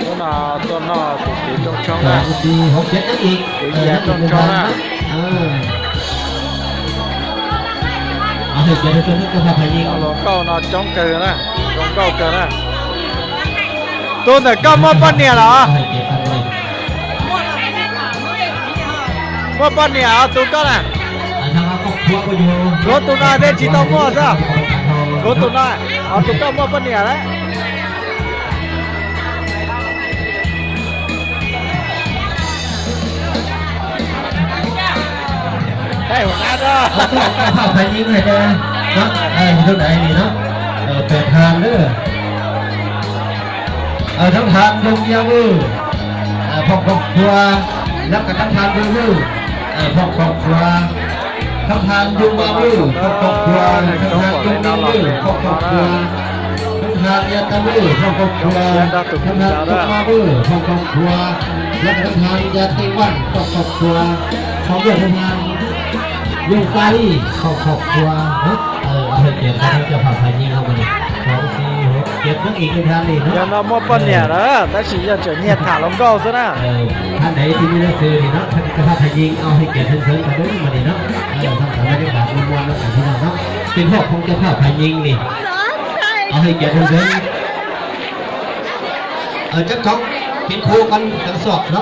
Hnub no tuaj noj tus kev rooj tshoob na, kev ya rooj tshoob na. Hluas nkauj no coob kawg na, zoo nkauj kawg na. Tus ntawm koj muaj poj niam los? Muaj poj niam os tus koj na. Tshuav tus no thiaj tsis tau muaj xwb. Tshuav tus no, ho tus koj muaj poj niam lawm. Phaj Nyij hais tias, tus dais li no, pem thas lawm. Thab thas Yoo Ya Vwj, Phoo Khoom Khua, lab kas thab thas Yoo Vwj, Phoo Khoom Khua, thab thas Yoo Ma Vwj, Phoo Khoom Khua, thab thas Yoo Ni Vwj, Phoo Khoom Khua, thab thas Ya Ta Vwj, Phoo Khoom Khua, thab thas Yoo Ma Vwj, Phoo Khoom Khua, lab kas thab thas Ya Tej Vaj, Phoo Khoom Khua, thab thas Yoo Xa Li, Phoo Khoom Khua. Hais tias thab thas cov Phaj Nyij no mas, cov no muaj poj niam lawm tab sis yog tseem nyiag tham hluas nkauj xwb na. Thab thas Phaj Nyij no, hais tias thab thas cov Phaj Nyij li, cov khoo kev khu koj tam xom no.